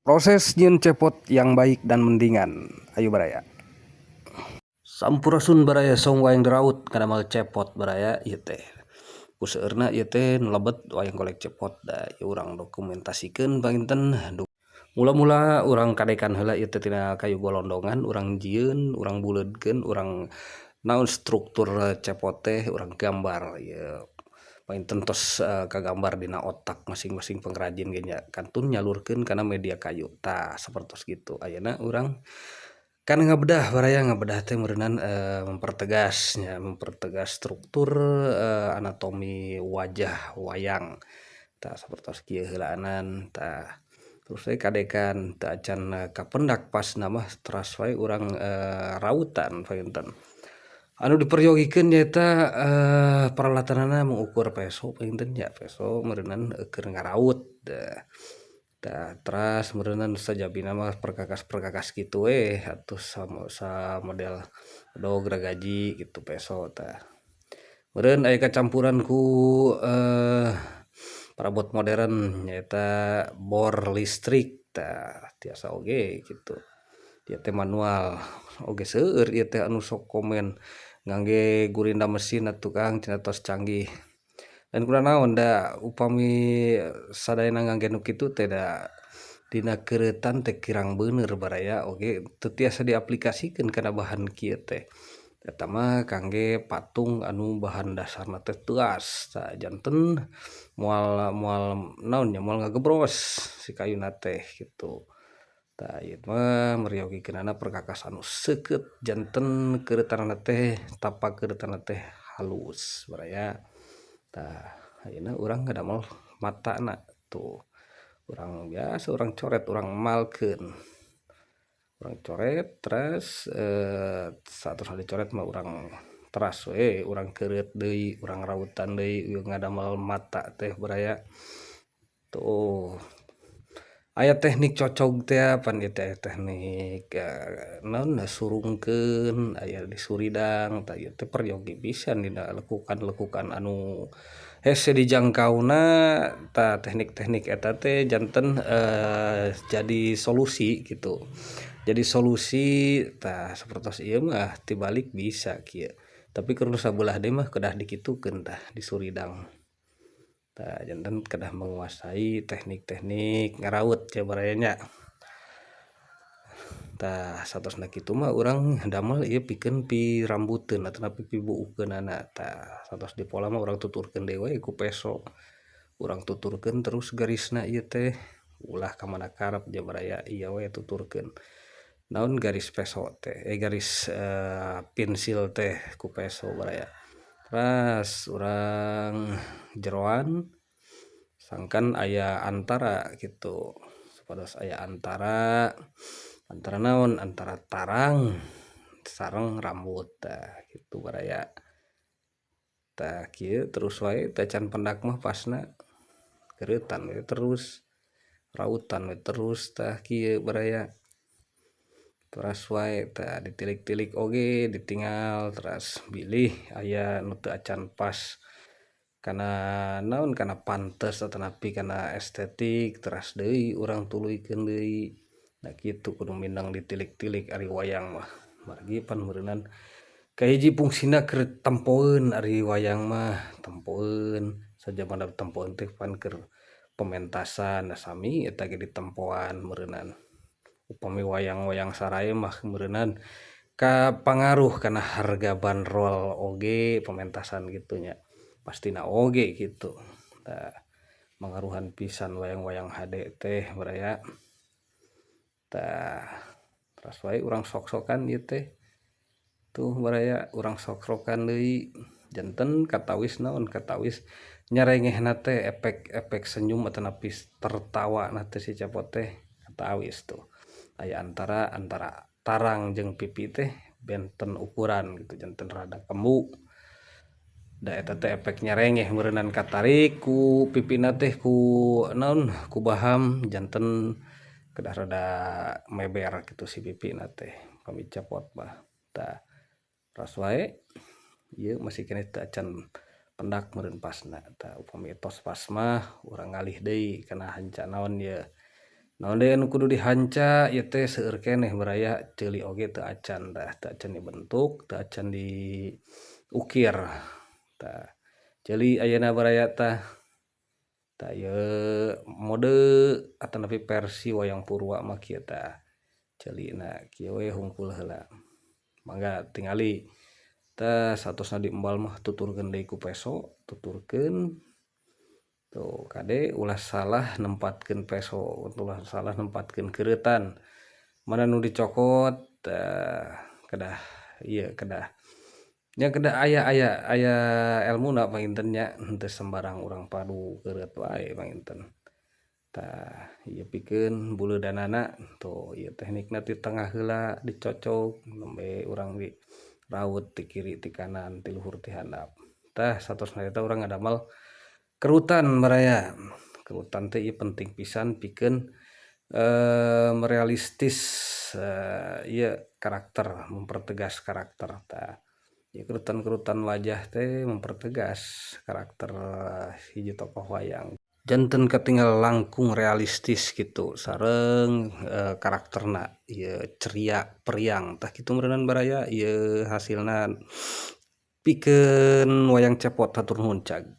Proses nyieun cepot yang baik dan mendingan. Ayo, baraya. Sampurasun, baraya. Song wayang diraut ngadamel cepot, baraya. Ieu teh ku seueurna ieu teh nu lebet wayang golek cepot da ieu urang dokumentasikeun panginten. Mula-mula urang kadekan heula ieu teh tina kayu golondongan, urang jieun, urang buleudkeun, urang naon struktur cepot teh urang gambar ieu panginten tos kagambar dina otak masing-masing pengrajin ge nya, kantun nyalurkeun kana media kayu. Tah, sapertos kitu. Ayeuna urang kan ngabedah, baraya. Ngabedah teh meureunan mempertegas nya, mempertegas struktur anatomi wajah wayang. Tah, sapertos kieu heulaanan. Tah, terus we kadekan teu acan kapendak pasna mah, teras wae urang rautan. Panginten anu diperyogikeun nyaeta peralatanana mengukur peso panginten nya, peso meureunan keur ngaraut. Tah, teras meureunan sajabina mah perkakas-perkakas kitu we atuh, samodel bedog, ragaji kitu, peso. Tah, meureun aya kacampuran ku parabot modern, nyaeta bor listrik. Tah, tiasa oge kitu, ieu teh manual oge. Seueur ieu teh anu sok komen, "Ngangge gurinda mesin atuh, Kang," cenah, "tos canggih." Dan kunanaon da upami sadayana ngangge nu kitu teh, da dina keureutan teh kirang beuneur, baraya. Oge teu tiasa diaplikasikeun kana bahan kieu teh. Eta mah kangge patung anu bahan dasarna teh teuas. Tah, janten moal moal naon nya, moal ngagebros si kayuna teh kitu. Tah, ieu mah meryogikeunana perkakas anu seukeut, janten keureutanana teh, tapak keureutanana teh halus, baraya. Tah, ayeuna urang ngadamel matana tuh. Urang biasa urang coret, urang emalkeun, urang coret teras. Saatos dicoret mah urang teras we, urang keureut deui, urang rautan deui ngadamel mata teh, baraya. Tuh, aya teknik cocog teh pan ieu teh, teknik naon, surungkeun, aya disuridang. Tah, ieu teh peryogi pisan dina lekukan-lekukan anu hese dijangkauna. Tah, teknik-teknik eta teh janten jadi solusi gitu, jadi solusi. Tah, sapertos ieu mah tibalik bisa kieu, tapi keur nu sabelah deui mah kedah dikitukeun. Tah, disuridang. Tah, janten kedah menguasai teknik-teknik ngaraut ya, baraya nya. Tah, satosna kitu mah urang damel ieu pikeun pirambuteun atanapi pibuukeunana. Tah, satos dipola mah urang tuturkeun deui we ku peso, urang tuturkeun terus garisna ieu teh, ulah ka mana karep ja, baraya. Ieu we tuturkeun naon garis peso teh, garis pensil teh ku peso, baraya. Teras urang jeroan sangkan aya antara kitu, supados aya antara, antara naon, antara tarang sareng rambut. Tah, kitu, baraya. Tah, kieu terus wae teh can pendak mah pasna, keureutan we terus, rautan we terus. Tah, kieu, baraya. Teras wae. Tah, ditilik-tilik oge, ditinggal teras bilih aya nu teu acan pas kana naon, kana pantes atanapi kana estetik, teras deui urang tuluykeun deui. Da kitu kudu mindeng ditilik-tilik ari wayang mah, margi pan meureunan kahiji fungsina keur tempoeun. Ari wayang mah tempoeun, sajabana tempoeun teh pan keur pementasan, sami eta ge ditempoan meureunan. Upami wayang-wayang sarae mah meureunan kapangaruh kana harga bandrol oge, pementasan kitu nya, pastina oge kitu. Tah, mangaruhan pisan wayang-wayang HD teh, baraya. Tah, teras wae urang sok-sokan ieu teh tuh, baraya. Urang sok-sokan deui janten katawis naon, katawis nyarengehna teh, efek-efek senyum atanapi tertawana teh si cepot teh katawis. Tuh, aya antara, antara tarang jeung pipi teh benten ukuran gitu, janten rada kembu. Da eta teh efek nyarengeh meureunan, katarik ku pipina teh, ku naon, ku baham, janten kedah rada meber kitu si pipina teh pami cepot mah. Tah, teras wae ieu masih keneh teu acan pendak meureun pasna. Tah, upami tos pas mah urang ngalih deui kana hanca naon ieu. Naon deui anu kudu dihanca ieu teh seueur keneh baraya ceuli oge teu acan tah, teu acan dibentuk, teu acan diukir tah. Ceuli ayeuna baraya tah, tah ieu mode atanapi versi wayang purwa mah kieu tah. Ceulina kieu we hungkul heula mangga tingali tah satosna diembal mah tuturkeun deui ku peso, tuturkeun tuh kade ulah salah nempatkeun peso, ulah salah nempatkeun keureutan mana nu dicokot kedah ieu kedah nya kedah aya aya aya elmuna panginten nya, henteu sembarang urang padu keureut wae panginten. Tah ieu pikeun buleudanana tuh ieu teknikna ti tengah heula dicocok nembe urang di raut ti kiri ti kanan ti luhur ti handap. Tah satosna eta urang ngadamel kerutan baraya, kerutan teh ieu penting pisan pikeun merealistis ieu karakter, mempertegas karakter tah. Ieu kerutan-kerutan wajah teh mempertegas karakter hiji tokoh wayang. Janten katinggal langkung realistis kitu sareng karakterna ieu ceria periang tah kitu meureunan baraya ieu hasilna pikeun wayang cepot hatur nuhun cag.